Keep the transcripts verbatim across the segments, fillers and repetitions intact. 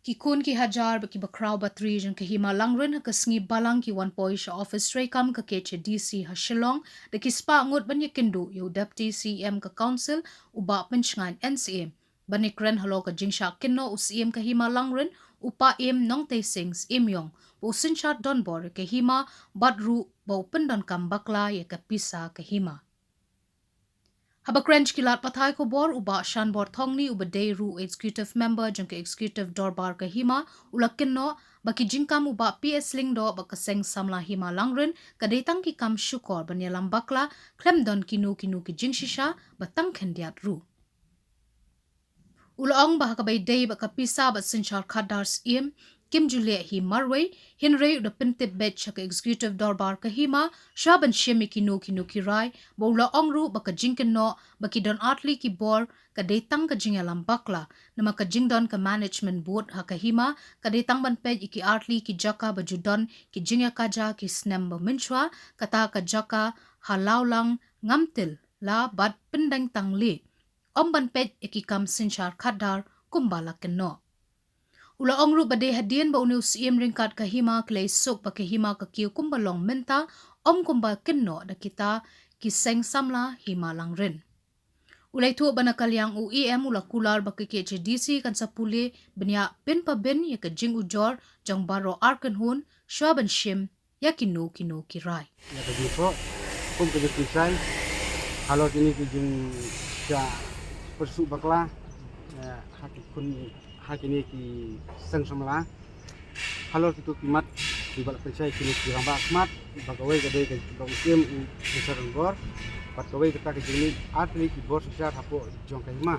Ki khun ki hajar bad ki bakhraw batri jong ka Hima Langrin ha ka sngi Balang ki wan poi sha office treikam ka K H A D C ha Shillong da ki spah ngut ban ïakynduh ïa u Deputy C E M ka Council, u Bah Pynshngaiñ N C M. Ban ïakren halor ka jingshah kynnoh u Syiem ka Hima Langrin, u Paiem Nongtei Singh Syiemiong, ba u synshar donbor ïa ka hima bad ruh ba u pyndonkam bakla ïa ka pisa ka hima. Haba kren sha ki lad pathai khubor, u Bah Shanbor Thongni, uba dei ruh Executive Member jong ka Executive Dorbar ka hima, u la kynnoh ba ki jingkam u Bah P S Lyngdoh bad ka Seng Samla Hima Langrin ka dei tang ki kam shukor ban ïalam bakla, khlem don kino kino ki jingshisha ba tang khyndiat ruh. U la ong ba ha kaba ïadei bad ka pisa bad synshar khadar Syiem, kim ju leh hi marwei, hynrei u da pyntip beit sha ka Executive Dorbar ka hima shuwa ban shim ïa kino kino ki rai, ba u la ong ruh ba ka jingkynnoh ba ki don artylli ki bor ka dei tang ka jingïalam bakla, namar ka jingdon ka management board ha ka hima ka dei tang ban peit ïa ki artylli ki jaka ba ju don ki jingïakajia ki snem ba mynshuwa, kata ka jaka ha Lawlang, Ngamtil, La bad Pyndengtang Lieh, ym ban peit ïa ki kam synshar khadar kumba la kynnoh. U la ong ruh ba dei hadien ba une u Syiem ryngkat ka hima ki la ïasuk ba ka hima ka kiew kumba long mynta, ym kumba kynnoh da kita ki Seng Samla Hima Langrin. U la ïathuh ba na ka liang u E M u la kular ba ka K H A D C kan sa pule bniah pynpaw bniah ïa ka jingujor jong baroh arkynhun shuwa ban shim ïa kino kino ki rai. Ïa ka jingphoh kum ka jingpynshai halor kine ki jingshah pyrsuh bakla, eh, ha ki khun, ha kine ki Seng Samla. Halor kito ki mat kiba la pynshai kine ki rangbah khmat, ba kawei ka dei kaba u Syiem u synshar donbor, bad kawei kata ka jingmih artylli ki bor synshar hapoh jong ka hima.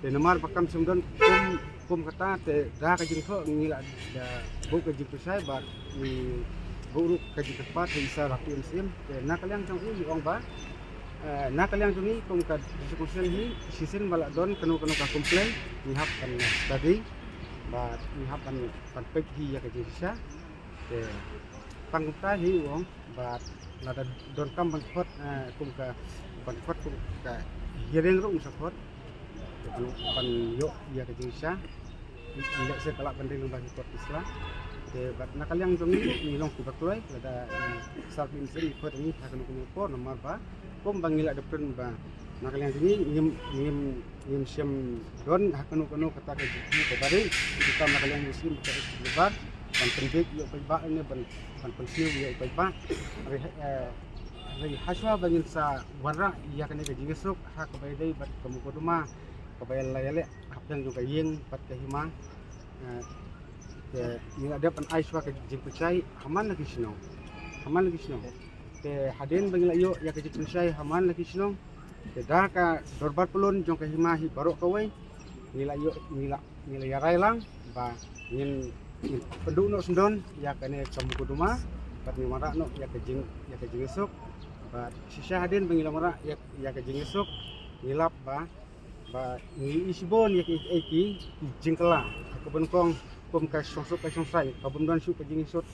Te namar ba kam shym don kum, kum kata, te da ka jingthoh ngi la da buh ka jingpynshai bad ngi buh ruh ka jingkyrpad ha i Sir Happy M C M. Te na ka liang jong i, i ong ba, eh, na ka liang jong i kum ka District Council hi, shisien ba la don kano kano ka complain, ngi hap ban study bad ngi hap ban, ban peit hi ïa ka jingshisha. Te tang kumta hi, i ong. Bad lada donkam ban khot, eh, kum ka, ban khot kum ka hearing ruh ngi sa khot. Te ban, ban ïoh ïa ka jingshisha. Lehse ka lah ban dei lyngba ki court case la. Te bad na ka liang jong ngi, ngi long kiba kloi lada, eh, Sir Happy M C M i khot ïa ngi ha kano kano ka por, namar ba kumba ngi la dep kren ba na ka liang jong ngi ngim, ngim, ngim shym don ha kano kano kata ka jingkyrkhu kaba ri, kita na ka liang jong ngi shisien ka S P Dorbar ban pynbeit ïa u paidbah ne ban, ban pynsniew ïa u paidbah. Hynrei, eh, hynrei hashuwa ba ngin sa wanrah ïa kane ka jingïasuk ha kaba ïadei bad ka mukotduma kaba la ïaleh hapdeng jong ka ïing bad ka hima, eh, te ngi la dep ban ai shuwa ka jingpynshai ha man la ki shnong, ha man la ki shnong. Te hadien ba ngi la ïoh ïa ka jingpynshai ha man la ki shnong, te da ka dorbar pyllun jong ka hima hi baroh kawei, ngi la ïoh, ngi la, ngi la ïarai lang ba ngin, ngin pynduh noh syndon ïa kane ka mukotduma bad ngin wanrah noh ïa ka jing, ïa ka jingïasuk. Bad shisha hadien ba ngi la wanrah ïa, ïa ka jingïasuk, ngi lap ba, ba ngi ïohi shibun ïa ki, ïa ki, ki jingkylla ha kaba nyngkong kum ka shongsuk ka shongsaiñ, ka bym don shuh ka jingïasuk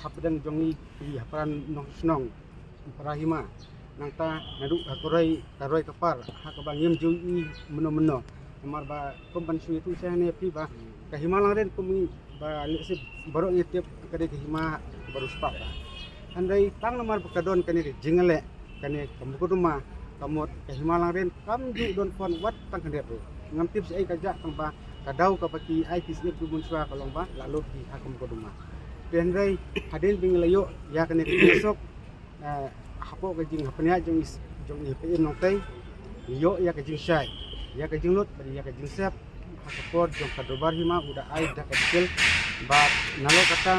hapdeng jong ngi ki hapdeng nongshnong para hima. Nangta naduh ha ka roi, ka roi ka par, ha kaba ngim ju ïohi mynno mynno. Namar ba kum ban shu ïathuh sha hangne ïa phi ba ka Hima Langrin kum ngi ba lehse baroh ngi tip ka dei ka hima ba riewspah ba. Hynrei tang namar ba ka don kane ka jingleh, kane ka mukotduma, ka mut ka Hima Langrin kam ju don phone wat tang khyndiat ruh. Ngam tip shaei ka jia, tang ba ka daw kaba ki ai ki sngewthuh ki bun shuwa ka long ba la lut ki ha ka mukotduma. Te hynrei hadien ba ngi la ïoh ïa kane ka jingsuk, eh, hapoh ka jinghapniah jong i, jong i Happy M Nongtei, ngi ïoh ïa ka jingshai, ïa ka jinglut bad ïa ka jingsep ha ka por jong ka dorbar hima u da ai da ka detail. Bad nalor kata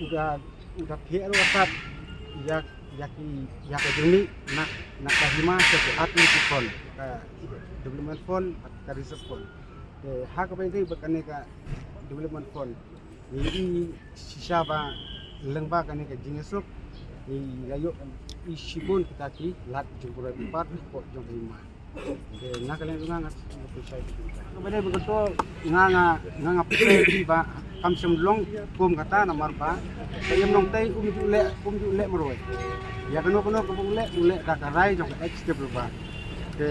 u da, u da pynheh ruh asap ïa, ïa ki, ïa ka jingmih na, na ka hima sha ki artylli ki fund, ka development fund bad ka reserve fund. Te ha kaba ïadei bad kane ka development fund, ngi ïohi shisha ba lyngba kane ka jingïasuk ngi la ïohi shibun kita ki lad jingburai pynpar hapoh jong ka hima. Te na ka liang jong nga, nga pynshai. Kaba dei ba kato nga, nga, nga, nga pynshai ba kam shym long kum kata namar ba ka Happy M Nongtei um ju leh, um ju leh marwei. Ïa kano kano kaba u leh, u leh da ka rai jong ka executive ba. Te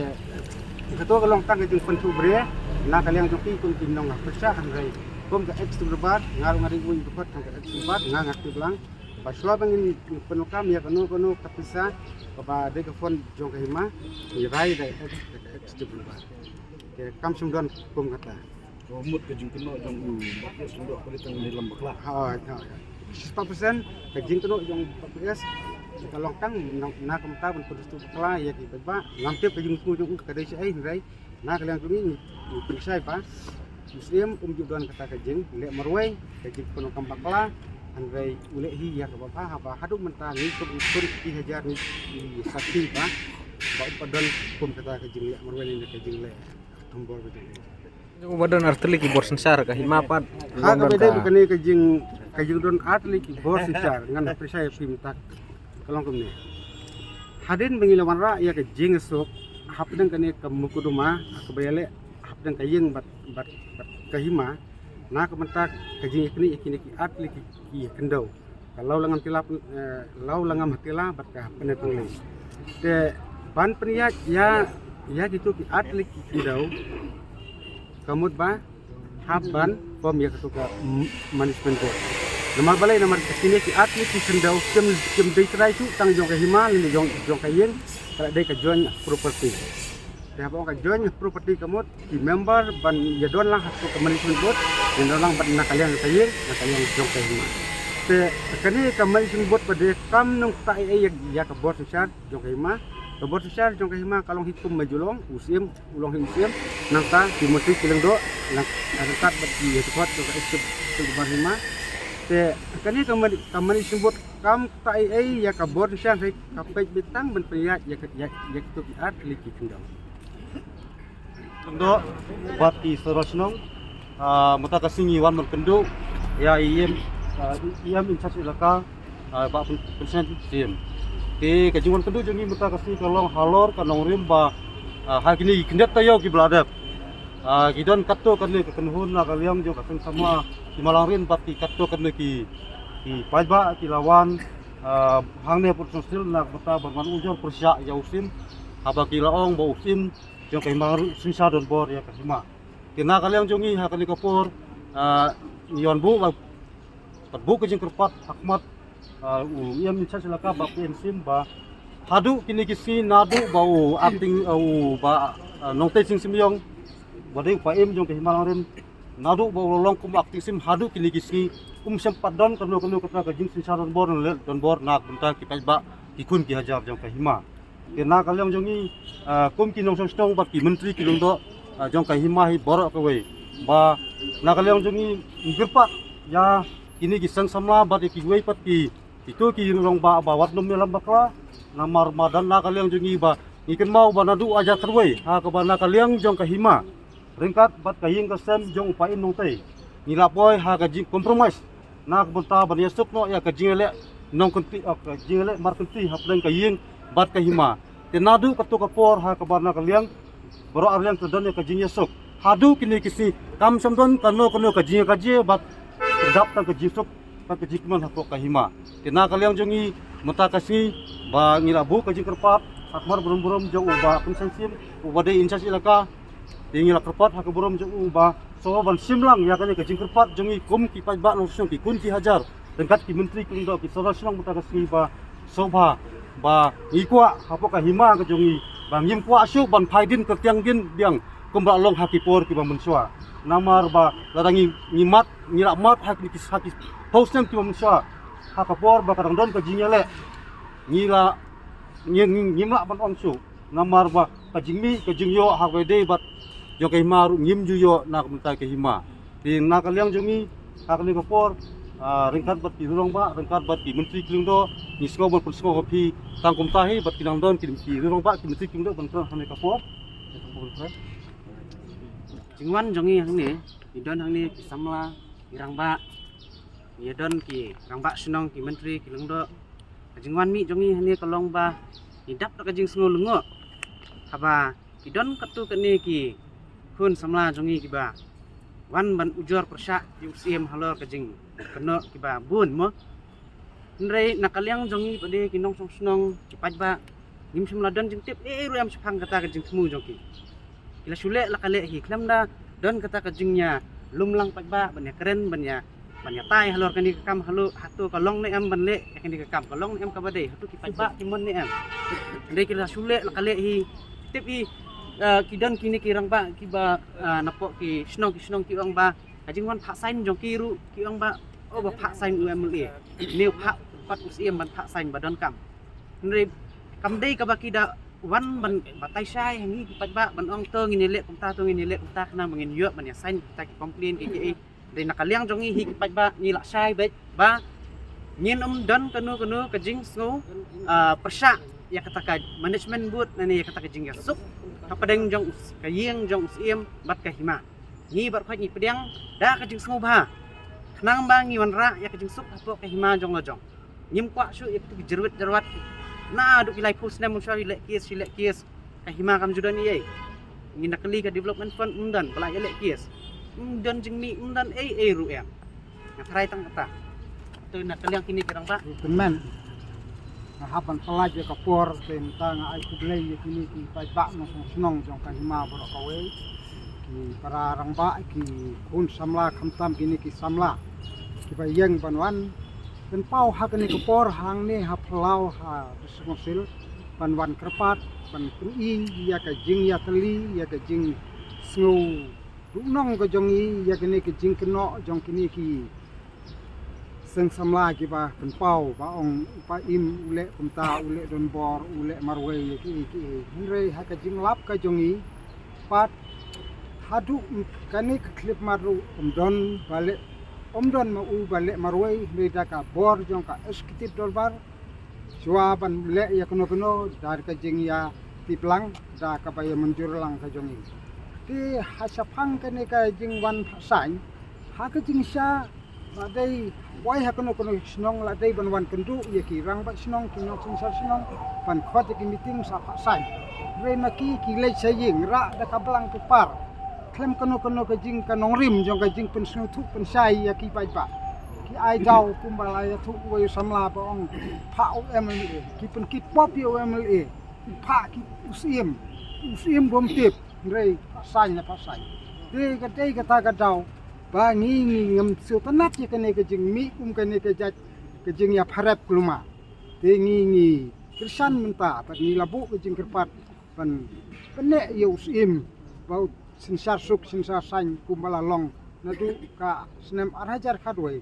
kato ka long tang ka jingpynshai briew na ka liang jong ki kum ki nongpyrshah, hynrei Kum ka ex member, nga ruh nga dei uwei u dkhot jong ka ex member, nga nga tip lang ba shuwa ba ngin pyndonkam ïa kano kano ka pisa kaba dei ka fund jong ka hima, ngi rai da ka ex member. Te kam shym don kum kata. Ka mut ka jingkynnoh jong u Bah P S Lyngdoh ka dei tang ne lam bakla. Ha, ha, ha. Shispah percent ka jingkynnoh jong Bah P S ka long tang na, na ka bynta ban pynduh bakla ïa ki paidbah. Ngam tip ka jingkynnoh jong u ka dei shaei, hynrei na ka liang jong ngi ngi pynshai ba u Syiem um ju don kata ka jingleh marwei, ka jingpyndonkam bakla, hynrei u leh hi ïa kaba bha. Haba haduh mynta ngi kum ki hajar ngi sakhi ba ba um pat don kum kata ka jingleh marwei ne ka jingleh thombor ba jong ngi. Jong ba don artylli ki bor synshar ka hima pat. Ha kaba dei kane ka jing, ka jingdon artylli ki bor synshar, ngan pynshai ïa phi mynta ka long kumne. Hadien ba ngi la wanrah ïa ka jingsuk hapdeng kane ka mukotduma kaba ïaleh hapdeng ka ïing bad, bad, bad ka hima, na ka bynta ka jingïaknieh ïa kine ki artylli ki, ki khyndew, ka Lawlangam Tila, eh, Lawlangam Hatila bad ka Pynepynglei. Te ban pynïaid ïa, ïa kito ki artylli ki khyndew, ka mut ba hap ban form ïa kato ka m-, management board. Namar balei? Namar kine ki artylli ki khyndew kim, kim dei trai shuh tang jong ka hima lane jong, jong ka ïing, ka la dei ka joint property. Te haba ong ka joint property ka mut ki member ban ïadon lang ha kato ka management board, ïadon lang bad na ka liang ka ïing, na ka liang jong ka hima. Te kane ka management board pat de kam nongtah ei ei ïa, ïa ka bor synshar jong ka hima. Ka bor synshar jong ka hima ka long hi kum ma Jolong, u Syiem u long hi u Syiem, nangta ki Myntri ki Lyngdoh, nang, ryngkat bad ki ïa ki kot jong ka executive, executive bar hima. Te kane ka man-, ka management board kam ktah ei ei ïa ka bor synshar, hynrei ka peit beit tang ban pynïaid ïa ka, ïa, ïa kito ki artylli ki khyndew. Lyngdoh bad ki Sawdong Shnong, ah, mynta ka sngi ngi wan ban kynduh ïa i E M, ah, E M in charge elaka, ah, Bah Pyn-, Pynshngaiñ Syiem. Te ka jingwan kynduh jong ngi mynta ka sngi ka long halor ka nongrim ba, ah, ha kine ki khyndiat taïew kiba la dep, ah, ki don katto katne ka kynhun na ka liang jong ka seng samla, ki Malang Rim bad ki katto katne ki, ki paidbah ki la wan, ah, hangne Protective Council na ka bynta ban wan ujor pyrshah ïa u Syiem, haba ki la ong ba u Syiem jong ka hima ruh u synshar donbor ïa ka hima. Te na ka liang jong ngi ha kane ka por, ah, ngi wan buh ba, pat buh ka jingkyrpad ha khmat, ah, u E M in charge elaka Bah P N Syiem ba haduh kine ki sngi naduh ba u acting, ah, u Bah, ah, Nongtei Sing Symiong ba dei u paiem jong ka hima Malang Rim, naduh ba u la long kum acting Syiem haduh kine ki sngi um shym pat don kano kano kata ka jingsynshar donbor ne leh donbor na ka bynta ki paidbah ki khun ki hajar jong ka hima. Te na ka liang jong ngi, ah, kum ki nongshong shnong bad ki Myntri ki Lyngdoh, ah, jong ka hima hi baroh kawei, ba na ka liang jong ngi ngi kyrpad ïa kine ki seng samla bad ïa kiwei pat ki, kito ki rangbah ba wat nym ïalam bakla. Namar ba don na ka liang jong ngi ba ngi kynmaw ba naduh ar hajar khatwei ha kaba na ka liang jong ka hima ryngkat bad ka ïing ka sem jong u paiem Nongtei, ngi la poi ha ka jing compromise na ka bynta ban ïasuk noh ïa ka jingïaleh nongkynti, ah, ka jingïaleh markynti hapdeng ka ïing bad ka hima. Te naduh kato ka por ha kaba na ka liang baroh ar liang ka don ïa ka jingïasuk. Haduh kine ki sngi kam shym don kano kano ka jingïakajia bad ka dap tang ka jingsuk, tang ka jingkmen hapoh ka hima. Te na ka liang jong ngi mynta ka sngi ba ngi la buh ka jingkyrpad ha khmat burom burom jong u Bah Pynshngaiñ Syiem uba dei in charge elaka. Te ngi la kyrpad ha ka burom jong u ba sngewbha ban shim lang ïa kane ka jingkyrpad jong ngi kum ki paidbah nongshong shnong ki khun ki hajar ryngkat ki Myntri ki Lyngdoh ki Sawdong Shnong mynta ka sngi ba sngewbha ba ngi kwah hapoh ka hima ka jong ngi ba ngim kwah shuh ban phai dien kyrtiang dien biang kumba long ha ki por kiba mynshuwa. Namar ba lada ngi, ngi mad, ngi la mad ha ki, ha ki phew snem kiba mynshuwa ha ka por ba ka dang don ka jingïaleh, ngi la, ngi, ngi, ngim lah ban ong shuh. Namar ba ka jingmih ka jingïoh ha kaba ïadei bad jong ka hima ruh ngim ju ïoh na ka bynta ka hima. Te na ka liang jong ngi ha kane ka por, ah, ryngkat bad ki rangbah, ryngkat bad ki Myntri ki Lyngdoh, ngi sngew ban pynsngew ha phi tang kumta hi bad ki nang don ki, ki rangbah ki Myntri ki Lyngdoh ban kren ha kane ka por. Jingwan jong ngi hangne, ngi don hangne ki samla, ki rangbah, ngi don ki rangbah shnong, ki Myntri ki Lyngdoh. Ka jingwan mih jong ngi hangne ka long ba ngi dap da ka jingsngew lyngngoh haba ki don katto katne ki khun samla jong ngi kiba wan ban ujor pyrshah ïa u Syiem halor ka jingkynnoh kiba bun mo. Hynrei na ka liang jong ngi pat de ki nongshong shnong ki paidbah, ngim shym la don jingtip ei ei ruh em shaphang kata ka jingthmu jong ki. Ki la shu leh la ka leh hi khlem da don kata ka jingïa lum lang paidbah ban ïa kren ban ïa ban ïa tai halor kane ka kam halu hato ka long ne em ban leh ïa kane ka kam ka long ne em kaba dei hato ki paidbah ki mon ne em. Dei ki la shu leh la ka leh hi tip hi. Ki don kine ki rangbah kiba napoh ki shnong ki shnong ki ong ba ka jingwan phah sign jong ki ruh ki ong ba o ba phah sign u M L A ne u phah pat u Syiem ban phah sign ba don kam. Hynrei kam dei kaba ki da wan ban batai shai ha ngi ki paidbah ban ong to ngin ïa leh kumta to ngin ïa leh kumta khnang ba ngin ïoh ban ïa sign kita ki complain ki ki. Dei na ka liang jong ngi hi ki paidbah ngi lah shai bad ba ngin um don kano kano ka jingsngew pyrshah ïa kata ka management board ne ïa kata ka jingïasuk hapdeng jong ka ïing jong u Syiem bad ka hima. Ngi bad khot ngi pdiang da ka jingsngewbha khnang ba ngi wanrah ïa ka jingsuk hapoh ka hima jong la jong. Ngim kwah shuh ïa ki jyrwit jyrwat naduh ki laiphew snem shuwa ïa leh kes ïa leh kes. Ka hima kam ju don ei ei. Ngi na kali ka development fund um don ba la ïa leh kes. Um don jingmih um don ei ei ruh em. Nga tharai tang kata. To na ka liang kine ki rangbah. Kynmen. Nga hap ban pynlait ïa ka por te mynta nga ai khublei ïa kine ki paidbah nongshong shnong jong ka hima baroh kawei. Ki para rangbah ki khun samla khamtam kine ki samla kiba ïeng ban wan pynpaw ha kane ka por hangne ha phyllaw ha District Council ban wan kyrpad ban pyni ïa ka jingïatylli ïa ka jingsngew duhnong ka jong ngi ïa kane ka jingkynnoh jong kine ki seng samla kiba pynpaw ba ong u Pa Im u leh kumta u leh donbor u leh marwei ïa ki ki. Hynrei ha ka jinglap ka jong ngi pat haduh kane ka khyllipmat ruh um don ba leh um don ma u ba leh marwei hynrei da ka bor jong ka executive dorbar shuwa ban leh ïa kano kano da ka jingïatiplang da kaba ïa mynjur lang ka jong ngi. Te ha shaphang kane ka jingwan phah sign ha ka jingshisha la dei wai ha kano kano shnong la dei ban wan kynduh ïa ki rangbah shnong ki nongsynshar shnong ban khot ïa ki meeting sa phah sign. Hynrei ma ki ki leit sha ïing rah da ka blank paper khlem kano kano ka jing ka nongrim jong ka jingpynsngewthuh pynshai ïa ki paidbah. Ki ai daw kumba la ïathuh wei u samla ba ong phah u M L A ki pynkit pop ïa u M L A ki phah ki u Syiem u Syiem bym tip hynrei phah sign la phah sign. Te ka dei kata ka daw ba ngi ngi ngam sngewtynnat ïa kane ka jingmih kum kane ka jait ka jingïapharep kulmar. Te ngi ngi kyrshan mynta bad ngi la buh ka jingkyrpad ban pyneh ïa u Syiem ba u synshar suk synshar saiñ kumba la long naduh ka snem ar hajar khatwei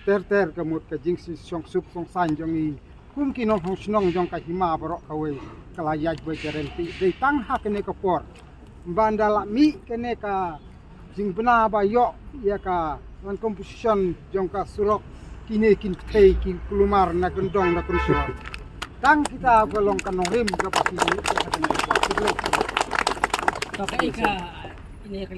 ter ter ka mut ka jingsngewsuk sngewsaiñ jong ngi kum ki nongshong shnong jong ka hima baroh kawei ka la ïaid beit ka rem ti dei tang ha kane ka por. Ban da la mih kane ka jingbna ba ïoh ïa ka wan composition jong ka surok kine kin pthei ki kulmar na kyndong na kynsurok. Tang kita ka long ka nongrim ka ba ki ïoh ïa ka kane ka por. Khublei. To ka ei ka ine ka